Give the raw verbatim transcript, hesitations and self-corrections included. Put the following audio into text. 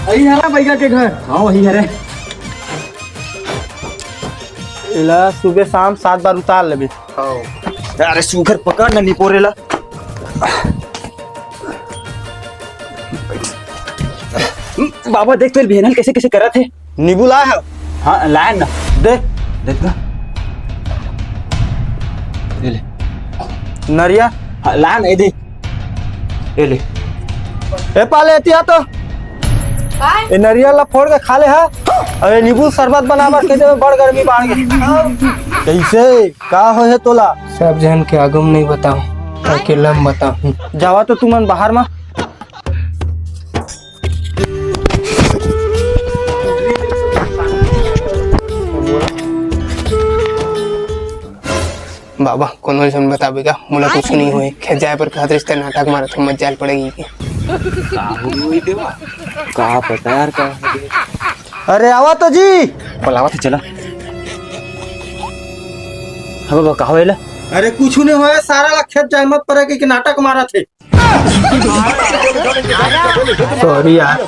वही हरा भैया के घर। हाँ, वही हरे। एला सुबह शाम सात बार उतार लेबे। हाँ। अरे सुघर पकड़ ना निपोरे ला। बाबा देख तो भेनन कैसे कैसे करत हे। नींबू लाए हो? हाँ, लाए ना। दे। देख ना। ये ले। नरिया? हाँ, लाए ना, ये दे। ये ले। ए पाले, एतिया तो। काय? ए नरिया ला फोड़ के खा ले हा। अरे नींबू शरबत बनाबर के देवे, बड़ गर्मी बाढ़ गई। कैसे? का हो हे तोला? सब जन के आगू में नहीं बताऊं, अकेला में बताऊं। जावा तो तुमन बाहर मा। बाबा, कोनो झन बताबे का? मोला कुछ नहीं होए। खेत जाए पर कहत रिश्ते नाटक मारत हो, मत जाए पड़ेगी के। का हो गई देवा? का पता यार, का हो गई? अरे आवा तो जी। बुलावा थे, चला। हाँ बाबा, का होएला? अरे कुछ नहीं होए, सारा ला खेत जाए मत पड़ेगी के नाटक मारत हे। सॉरी यार।